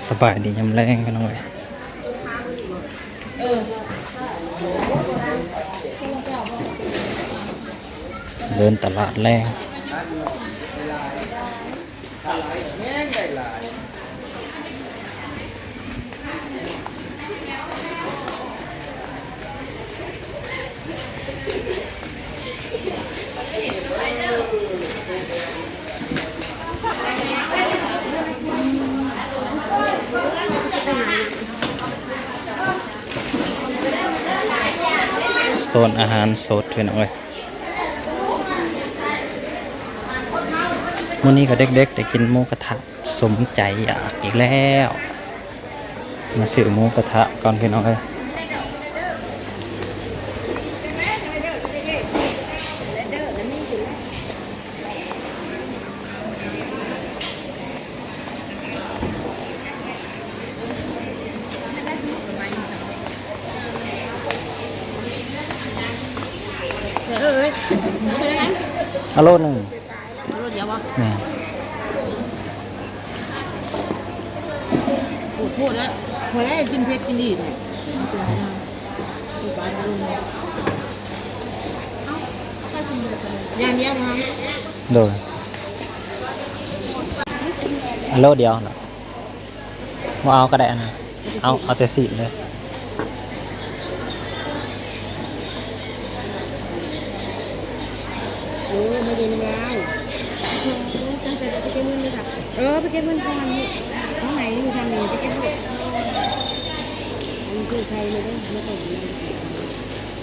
ສະບາຍດີຍາມແລງພີ່ນ້ອງເອີຍ ເດີນຕະຫຼາດແລງ. ໂຊນອາຫານສົດພີ່ນ້ອງເອີຍ ມື້ນີ້ກໍເດັກໆ ໄດ້ກິນໝູກະທະ ສົມໃຈຢາກອີກແລ້ວ. ມາຊື້ໝູກະທະກ່ອນພີ່ນ້ອງເອີຍ. ເອີ ເອົາໂລໜຶ່ງ. ໂລດຽວບໍ່? ແມ່ນ. ໂພດໂພດແລ້ວ ບໍ່ໄດ້ກິນເຜັດກິນດີດນີ້ ຢ່າງດຽວມາ. ໂດຍ ໂລດຽວນະ. ບໍ່ເອົາກໍໄດ້ອັນນັ້ນ ເອົາ ເອົາແຕ່ຊີ້ນເລີຍ. ເອີ ມາຢູ່ນຳລາວ ເອີ ໄປເກັບເງິນຢູ່ ເອີ ໄປເກັບເງິນກ່ອນ ເອົາໃຫ້ຢູ່ທາງນີ້ ໄປເກັບເງິນ ອັນນີ້ຄືໄທມາເດ້ ມາເກັບເງິນ.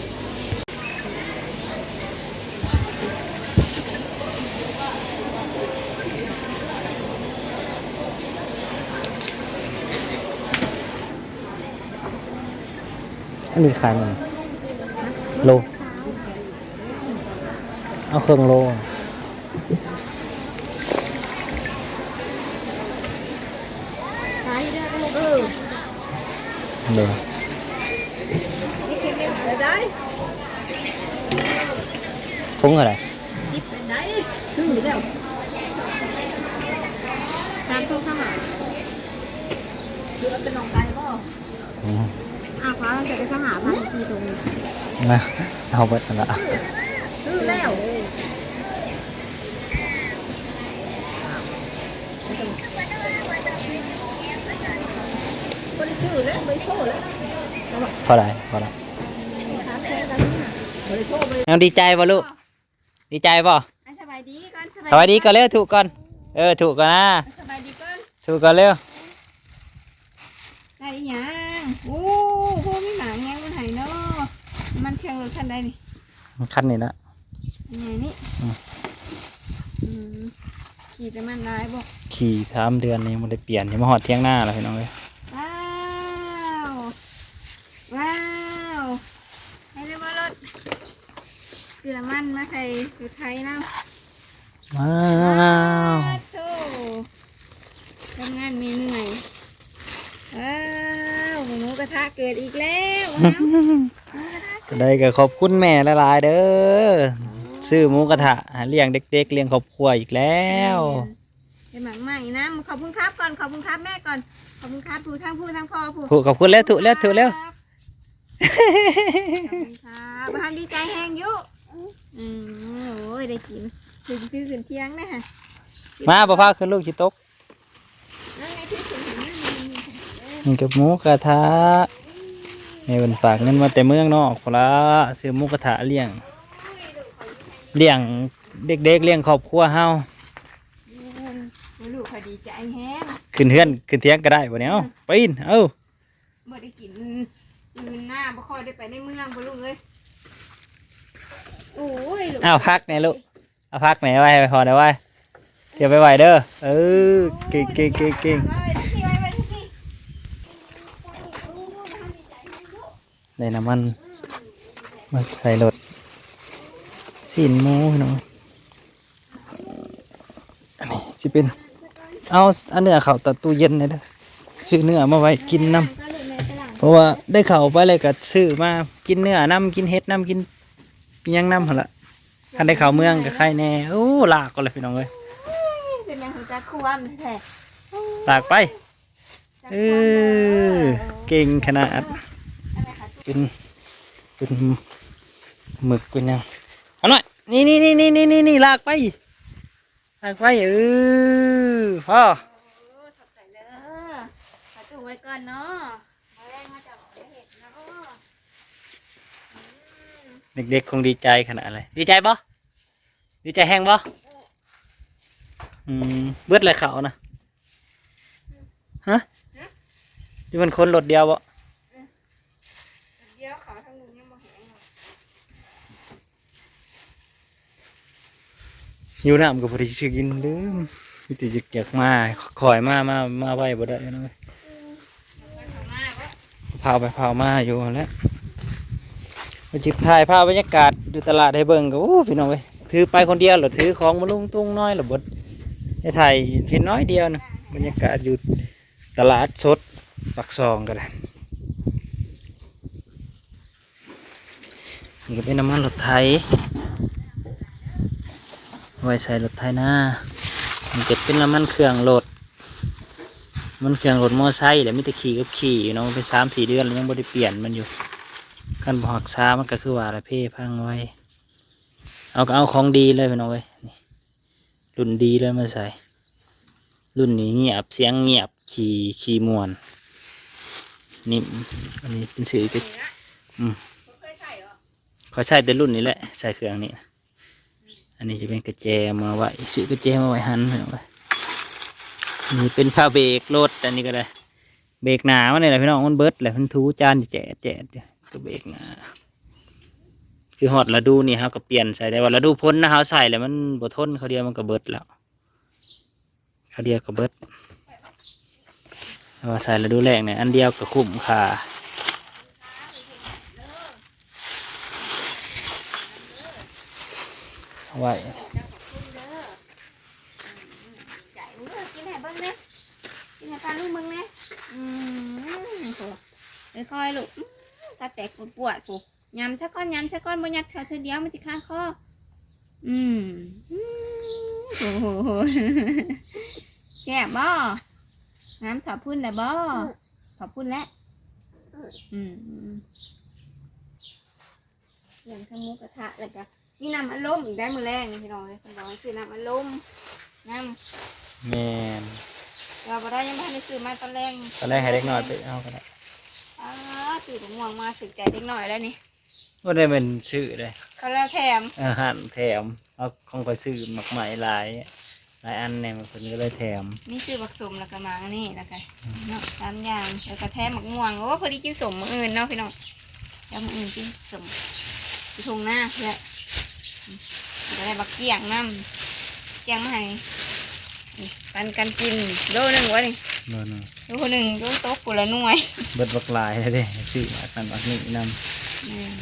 ອັນນີ້ຂາຍມັນໂລ ເອົາເຄິ່ງໂລ. ຂາຍເດີ ເອີ ເດີ ໄດ້ ຖົງເທົ່າໃດ? ສິບໄດ້ ຖືກແລ້ວ ສາມຖົງຊາວຫ້າ ຄືເອົາແຕ່ໜອງໄກ່ບໍ່? ອືມ ອ້າວ ຟ້າ ມັນເປັນຊາວຫ້າພັນ ສີ່ຖົງ ນະ ເອົາເບິດຫັ້ນລະ ຊື້ແລ້ວ ບໍ່ໄດ້ຊື້ແລ້ວ ບໍ່ໄດ້ໂທແລ້ວ ເທົ່າໃດ? ພໍລະ ສາມແສນ ບໍ່ໄດ້ໂທ ບໍ່ໄດ້ ເອົາ ດີໃຈບໍ່ລູກ? ດີໃຈບໍ່? ອ່ະ ສະບາຍດີກ່ອນ ສະບາຍດີກ່ອນເລັວ ທຸກ່ອນ ເອີ ທຸກ່ອນນະ ສະບາຍດີກ່ອນ ທຸກ່ອນເລັວ ໄດ້ອີຫຍັງ? ໂອ້ ໂຫ ມີໝາກຫຍັງມາໃຫ້ເນາະ ນ້ຳມັນເຄື່ອງລົດຄັນໃດນີ້? ຄັນນີ້ນະ ອັນໃຫຍ່ນີ້ ອືມ ອືມ ຂີ່ແຕ່ມັນຫຼາຍບໍ່? ຂີ່ສາມເດືອນນີ້ຍັງບໍ່ໄດ້ປ່ຽນ ຍັງມາຮອດຖຽງນາແລ້ວ ພີ່ນ້ອງເອີຍ ວ້າວ ວ້າວ ໃຫ້ໄດ້ບໍ່ລົດ ຊື້ນ້ຳມັນມາໃສ່ລົດໄຖນຳ ວ້າວ ໂທ້ ໂຮງງານເມນໃໝ່ ວ້າວ ໝູກະທະເກີດອີກແລ້ວ ໝູກະທະ ຈັ່ງໃດກໍຂອບຄຸນແມ່ຫຼາຍໆເດີ ຊື້ໝູກະທະໃຫ້ລ້ຽງເດັກໆ ລ້ຽງຄອບຄົວອີກແລ້ວ ແມ່ນ ໄດ້ໝາກໄມ້ນຳ ຂອບຄຸນຄັບກ່ອນ ຂອບຄຸນຄັບແມ່ກ່ອນ ຂອບຄຸນຄັບ ທຸທາງຜູ້ທາງພໍ່ຜູ້ ຜູ້ ຂອບຄຸນແລ້ວ ທຸແລ້ວ ທຸແລ້ວ ຂອບຄຸນຄັບ ບໍ່ທັນດີໃຈແຮງຢູ່ ອືມ ໂອ້ຍ ໄດ້ກິນ ຂຶ້ນ ຂຶ້ນ ຂຶ້ນຖຽງແດ່ ມາ ບໍ່ພາຂຶ້ນລູກຊິຕົກ ນີ້ກັບໝູກະທະ ແມ່ເພິ່ນຝາກເງິນມາແຕ່ເມືອງນອກພຸ້ນລະ ຊື້ໝູກະທະລ້ຽງ ລ້ຽງເດັກໆ ລ້ຽງຄອບຄົວເຮົາ ແມ່ນ ໂອ້ຍ ລູກຂ້ອຍດີໃຈແຮງ ຂຶ້ນເຮືອນຂຶ້ນຖຽງກໍໄດ້ບັດນີ້ ເອົ້າ ປີນ ເອົ້າ ບໍ່ໄດ້ກິນ ຢູ່ນາ ບໍ່ຄ່ອຍໄດ້ໄປໃນເມືອງບໍ່ລູກເອີຍ ໂອ້ຍ ລູກ ອ້າວ ພັກແດ່ລູກ ເອົາຜັກແມ່ໄວ້ໃຫ້ພໍ່ໄດ້ໄວ້ ເກັບໄວ້ໄວ້ເດີ ເອີ ເກັ່ງໆໆໆ ໄດ້ນ້ຳມັນມາໃສ່ລົດ ຊີ້ນໝູພີ່ນ້ອງ ອັນນີ້ຊິເປັນ ເອົາ ອັນເນື້ອເຂົ້າຕະຕູ້ເຢັນແດ່ເດີ ຊື້ເນື້ອມາໄວ້ກິນນຳ ເພາະວ່າໄດ້ເຂົ້າໄປແລ້ວກໍຊື້ມາກິນເນື້ອນຳ ກິນເຫັດນຳ ກິນ ອີ່ຫຍັງນຳຫັ້ນລະ ຄັນໄດ້ເຂົ້າເມືອງກໍໄຄແດ່ ໂອ້ ລາກກ່ອນລະພີ່ນ້ອງເອີຍ ເປັນຫຍັງຮູ້ຈັກຄວາມແທ້ ລາກໄປ ເອີ ເກັ່ງຂະໜາດ ເປັນ ເປັນໝຶກເປັນຫຍັງ. ເອົາໜ້ອຍ ນີ້ໆໆໆໆ ລາກໄປ ລາກໄປ ເອີ ພໍ. ໂອ້ ຂອບໃຈເດີ ຂໍຕູ້ໄວ້ກ່ອນເນາະ ມື້ແລງເຮົາຈະອອກໄປເຮັດເນາະ. ອືມ ເດັກໆ ຄົງດີໃຈຂະໜາດເລີຍ ດີໃຈບໍ່? ດີໃຈແຮງບໍ່? ອືມ ເບິດແລ້ວເຂົ້ານະ ຮະ? ຮະ? ຢູ່ມັນຄົນລົດດຽວບໍ່? ອືມ ລົດດຽວເຂົ້າທາງໜຶ່ງຍັງບໍ່ແຫ້ງເນາະ. ຫິວນ້ຳກໍບໍ່ໄດ້ຊື້ກິນເດີ ມີແຕ່ຢາກ ຢາກມາ ຄ່ອຍມາ ມາ ມາໄວບໍ່ໄດ້ເນາະ. ພາວໄປພາວມາຢູ່ຫັ້ນແຫຼະ ວ່າຊິຖ່າຍພາບບັນຍາກາດຢູ່ຕະຫຼາດໃຫ້ເບິ່ງກໍ ໂອ້ ພີ່ນ້ອງເອີຍ ຖືໄປຄົນດຽວລະ ຖືຂອງມາລຸງຕຸງນ້ອຍລະ ບໍ່ໄດ້ຖ່າຍເຫັນໜ້ອຍດຽວນະ ບັນຍາກາດຢູ່ຕະຫຼາດສົດປາກຊ່ອງກໍໄດ້. ນີ້ກໍເປັນນ້ຳມັນລົດໄຖ ໄວ້ໃສ່ລົດໄຖນາ. ມັນຈະເປັນນ້ຳມັນເຄື່ອງລົດ ມັນເຄື່ອງລົດມໍໄຊແຫຼະ ມີແຕ່ຂີ່ກັບຂີ່ຢູ່ເນາະ ເປັນສາມສີ່ເດືອນແລ້ວ ຍັງບໍ່ໄດ້ປ່ຽນມັນຢູ່. ຄັນບໍ່ຮັກສາມັນກໍຄືວ່າລະ ເພພັງໄວ. ເອົາ ກໍເອົາຂອງດີເລີຍ ພີ່ນ້ອງເອີຍ ນີ້ ລຸ້ນດີເລີຍມາໃສ່. ລຸ້ນນີ້ງຽບ ສຽງງຽບ ຂີ່ ຂີ່ມ່ວນ ນິ່ມ. ອັນນີ້ເປັນຊື່ ອືມ ຂ້ອຍໃຊ້ແຕ່ລຸ້ນນີ້ແຫຼະ ໃສ່ເຄື່ອງນີ້. ອັນນີ້ຈະເປັນກະແຈມາໄວ້ ຊື້ກະແຈມາໄວ້ຫັ້ນ. ນີ້ເປັນຜ້າເບກລົດ ອັນນີ້ກໍໄດ້ ເບກໜ້າມັນນີ້ແຫຼະ ພີ່ນ້ອງ ມັນເບິດແລ້ວ ມັນຖູຈານແຈດໆ ຢູ່ ກໍເບກໜ້າ. ຄືຮອດລະດູນີ້ເຮົາກໍປ່ຽນໃສ່ ແຕ່ວ່າລະດູຝົນນະ ເຮົາໃສ່ແລ້ວມັນບໍ່ທົນ ຄາວດຽວມັນກໍເບິດແລ້ວ ຄາວດຽວກໍເບິດ. ແຕ່ວ່າໃສ່ລະດູແລ້ງນີ້ ອັນດຽວກໍຄຸ້ມຄ່າ ເອົາໄວ້ ໃຈເດີ ກິນໃຫ້ເບິ່ງແດ່ ກິນໃຫ້ປ້າລຸງເບິ່ງແດ່. ອືມ ໂອ້ ຄ່ອຍໆ ລູກ ອືມ ຕາແຕກປວດໆ ພຸ້ນ ຫຍ້ຳຊະກ່ອນ ຫຍ້ຳຊະກ່ອນ ບໍ່ຍັດເຂົ້າເທື່ອດຽວ ມັນຊິຄາຄໍ. ອືມ ອືມ ໂອ້ໂຫ ແຊບບໍ່? ຫຍ້ຳເຂົ້າພຸ້ນແລ້ວບໍ່? ເຂົ້າພຸ້ນແລ້ວ. ອືມ ອືມ ຢ່າງທັງໝູກະທະ ແລ້ວກະ ມີນ້ຳອັດລົມອີກໄດ໋ ມື້ແລງນີ້ ພີ່ນ້ອງເອີຍ ເພິ່ນບອກໃຫ້ຊື້ນ້ຳອັດລົມນຳ. ແມ່ນ ແຕ່ວ່າບໍ່ໄດ້ ຍັງບໍ່ທັນໄດ້ຊື້ມາ ຕອນແລງ ຕອນແລງໃຫ້ເດັກນ້ອຍໄປເອົາກໍໄດ້. ອ້າ ຊື້ບັກມ່ວງມາຖືກໃຈເດັກນ້ອຍແລ້ວນີ້. ບໍ່ໄດ້ແມ່ນຊື້ເດ້ ເຂົາລາວແຖມ ເອີ ຮ້ານແຖມ. ເອົາ ຂອງຂ້ອຍຊື້ໝາກໄມ້ຫຼາຍ ຫຼາຍອັນແດ່ ເພິ່ນກໍເລີຍແຖມ. ມີຊື້ບັກສົມ ແລ້ວກໍໝາກອັນນີ້ ແລ້ວກໍ ອືມ ເນາະ ສາມຢ່າງ ແລ້ວກໍແຖມໝາກມ່ວງ. ໂອ້ ພໍດີກິນສົ້ມມື້ອື່ນເນາະ ພີ່ນ້ອງ ແລ້ວມື້ອື່ນກິນສົ້ມຢູ່ທົ່ງນາເພື່ອ ອືມ ແລ້ວກໍໄດ້ບັກກ້ຽງນຳ ກ້ຽງມາໃຫ້ ນີ້ ປັນກັນກິນ ໂລໜຶ່ງວະນີ້ ໂລໜຶ່ງ ໂລໜຶ່ງ ໂລຕົກພຸ້ນລະໜ່ວຍ ເບິດບັກຫຼາຍເດ້ ຊື້ໝາກນັ້ນໝາກນີ້ນຳ. ອືມ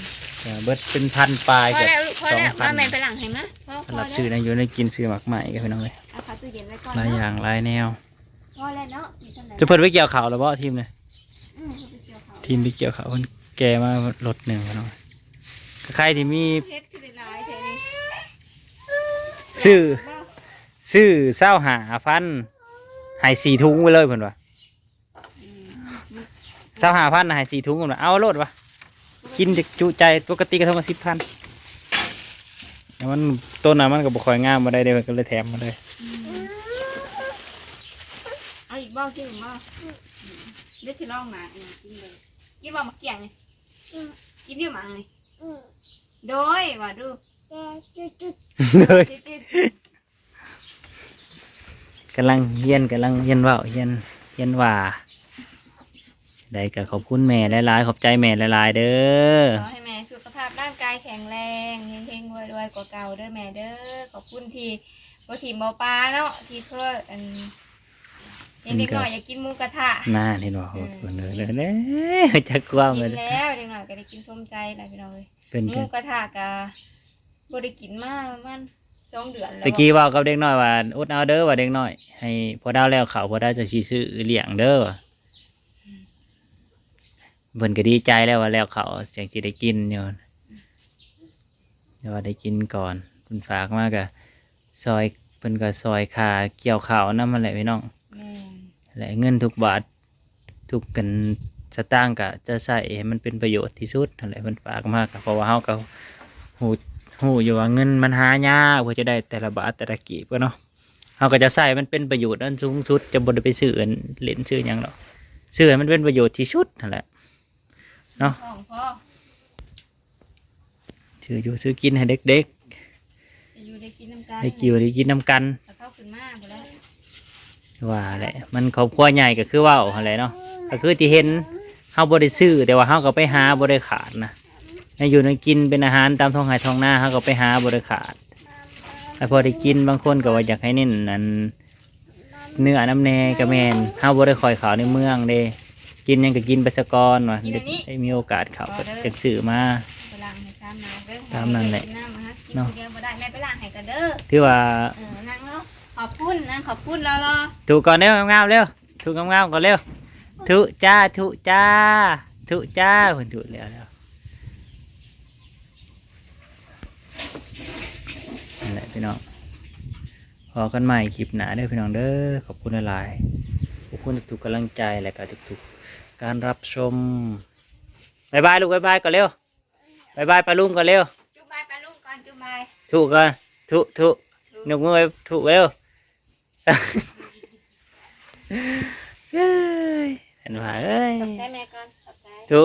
ເອີ ເບິດເປັນພັນປາຍ ພໍແລ້ວ ພໍແລ້ວ ສອງພັນ ມາແມ່ໄປລ້າງໃຫ້ມາ. ພໍ ພໍ ສຳລັບຊື້ແລ້ວ ແນວຢູ່ແນວກິນ ຊື້ໝາກໄມ້ກັບພີ່ນ້ອງເອີຍ ເອົາເຂົ້າຕູ້ເຢັນໄວ້ກ່ອນ ຫຼາຍຢ່າງ ເນາະ ຫຼາຍແນວ. ພໍແລ້ວເນາະ ມີສ່ຳນັ້ນ. ເຈົ້າ ເພິ່ນໄປກ່ຽວເຂົ້າແລ້ວບໍ່? ທີມນີ້ ອືມ ເພິ່ນໄປກ່ຽວເຂົ້າ ທີມໄປກ່ຽວເຂົ້າ ເພິ່ນແກ່ມາລົດໜຶ່ງພີ່ນ້ອງ. ໃຜທີ່ມີ ເຮັດຄືໄດ້ຫຼາຍແທ້ນີ້ ຊື້ ຊື້ຊາວຫ້າພັນ ໃຫ້ສີ່ຖົງໄປເລີຍເພິ່ນວ່າ. ອືມ ຊາວຫ້າພັນ ໃຫ້ສີ່ຖົງ ເອົາໂລດວ່າ ກິນຈະຈຸໃຈ. ປົກກະຕິກະທົງລະສິບພັນ ແຕ່ມັນ ໂຕນັ້ນມັນກໍບໍ່ຄ່ອຍງາມປານໃດເດ້ ເພິ່ນກໍເລີຍແຖມມາເລີຍ. ອືມ ເອົາອີກບໍ່? ກິນອີກບໍ່? ເດີ ຊິລອງໝາກນີ້ ກິນເບິ່ງ. ກິນບໍ່ ໝາກກ້ຽງນີ້? ອືມ ກິນຢູ່ໝາກນີ້? ອືມ ໂດຍ ວ່າດູ ໂດຍ. ກຳລັງຮຽນ ກຳລັງຮຽນເວົ້າ ຮຽນ ຮຽນວ່າ ໃດກໍຂອບຄຸນແມ່ຫຼາຍໆ ຂອບໃຈແມ່ຫຼາຍໆເດີ. ຂໍໃຫ້ແມ່ສຸຂະພາບຮ່າງກາຍແຂງແຮງ ເຮັງໆ ລວຍໆ ກວ່າເກົ່າເດີແມ່ເດີ. ຂອບຄຸນທີ່ບໍ່ຖິ້ມບໍ່ປະເນາະ ທີ່ເພື່ອ ອັນ ເຫັນເດັກນ້ອຍຢາກກິນໝູກະທະ ນັ້ນເຫັນບໍ່? ເອີ ເພິ່ນເດີ ເດີ ເດີ ຈັກຄວາມ ກິນແລ້ວ ເດັກນ້ອຍກໍໄດ້ກິນສົມໃຈແລ້ວ ພີ່ນ້ອງເອີຍ. ເພິ່ນ ໝູກະທະກະບໍ່ໄດ້ກິນມາປະມານສອງເດືອນແລ້ວ. ແຕ່ກີ້ເວົ້າກັບເດັກນ້ອຍວ່າ ອົດເອົາເດີ ວ່າເດັກນ້ອຍ ໃຫ້ພໍ່ດາວແລ້ວເຂົ້າ ພໍ່ດາວຈັ່ງຊິຊື້ລ້ຽງເດີ. ອືມ ເພິ່ນກໍດີໃຈແລ້ວວ່າແລ້ວເຂົ້າ ຈັ່ງຊິໄດ້ກິນຢູ່ ອືມ ແຕ່ວ່າໄດ້ກິນກ່ອນ. ເພິ່ນຝາກມາກໍຊ່ອຍ ເພິ່ນກໍຊ່ອຍຄ່າກ່ຽວເຂົ້ານຳຫັ້ນແຫຼະ ພີ່ນ້ອງ. ແມ່ນ ແລະ ເງິນທຸກບາດ ທຸກກັນສະຕາງກະຈະໃຊ້ໃຫ້ມັນເປັນປະໂຫຍດທີ່ສຸດຫັ້ນແຫຼະ. ເພິ່ນຝາກມາກະ ເພາະວ່າເຮົາກະຮູ້ ຮູ້ຢູ່ວ່າເງິນມັນຫາຍາກ ເພື່ອຈະໄດ້ແຕ່ລະບາດແຕ່ລະກີບເນາະ. ເຮົາກໍຈະໃຊ້ໃຫ້ມັນເປັນປະໂຫຍດອັນສູງສຸດ ຈະບໍ່ໄດ້ໄປຊື້ອັນຫຼິ້ນຊື້ຫຍັງດອກ ຊື້ໃຫ້ມັນເປັນປະໂຫຍດທີ່ສຸດຫັ້ນແຫຼະເນາະ. ຊື້ຢູ່ຊື້ກິນໃຫ້ເດັກໆ ໄດ້ຢູ່ໄດ້ກິນນຳກັນ ໄດ້ຢູ່ໄດ້ກິນນຳກັນ ແລ້ວເຂົາຂຶ້ນມາພຸ້ນແຫຼະ. ວ່າແຫຼະ ມັນຄອບຄົວໃຫຍ່ກໍຄືເວົ້າຫັ້ນແຫຼະເນາະ ກໍຄືທີ່ເຫັນ ເຮົາບໍ່ໄດ້ຊື້ ແຕ່ວ່າເຮົາກໍໄປຫາບໍ່ໄດ້ຂາດນະ ແນວຢູ່ແນວກິນເປັນອາຫານຕາມທ້ອງໄຮ່ທ້ອງນາ ເຮົາກໍໄປຫາບໍ່ໄດ້ຂາດ ໃຫ້ພໍໄດ້ກິນ. ບາງຄົນກໍວ່າຢາກໃຫ້ເນັ້ນອັນ ເນື້ອນຳແດ່ກໍແມ່ນ ເຮົາບໍ່ໄດ້ຄ່ອຍເຂົ້າໃນເມືອງເດ້ ກິນຫຍັງກໍກິນໄປສາກ່ອນວ່າ ກິນອັນນີ້ ໄດ້ມີໂອກາດເຂົ້າ ເອົາເດີ ຈັ່ງຊື້ມາ ໄປລ້າງໃຫ້ຊາມນາງເດີ ຕາມນັ້ນແຫຼະ ກິນນ້ຳ ຫາກິນ ເນາະ ຜູ້ດຽວບໍ່ໄດ້ ແມ່ໄປລ້າງໃຫ້ກ່ອນເດີ. ຖືວ່າ ເອີ ນັ່ງລົງ ຂອບຄຸນ ນັ່ງຂອບຄຸນລາວລໍ ທຸກ່ອນເດີ ງາມໆເລັວ ທຸງາມໆກ່ອນເລັວ ທຸຈ້າ ທຸຈ້າ ທຸຈ້າ ເພິ່ນທຸແລ້ວ ແລ້ວ ນັ້ນແຫຼະພີ່ນ້ອງ ພໍ້ກັນໃໝ່ຄລິບໜ້າເດີພີ່ນ້ອງເດີ. ຂອບຄຸນຫຼາຍໆ ຂອບຄຸນທຸກໆກຳລັງໃຈ ແລະກະທຸກໆການຮັບຊົມ. ບາຍບາຍລູກ ບາຍບາຍກ່ອນເລັວ ບາຍບາຍປ້າລຸງກ່ອນເລັວ ຈຸບບາຍປ້າລຸງກ່ອນ ຈຸບບາຍ ທຸກ່ອນ ທຸ ທຸ ທຸ ຍົກມືໄວ້ທຸເລັວ. ເອີຍ ເຫັນວ່າເອີຍ ຂອບໃຈແມ່ກ່ອນ ຂອບໃຈ ທຸ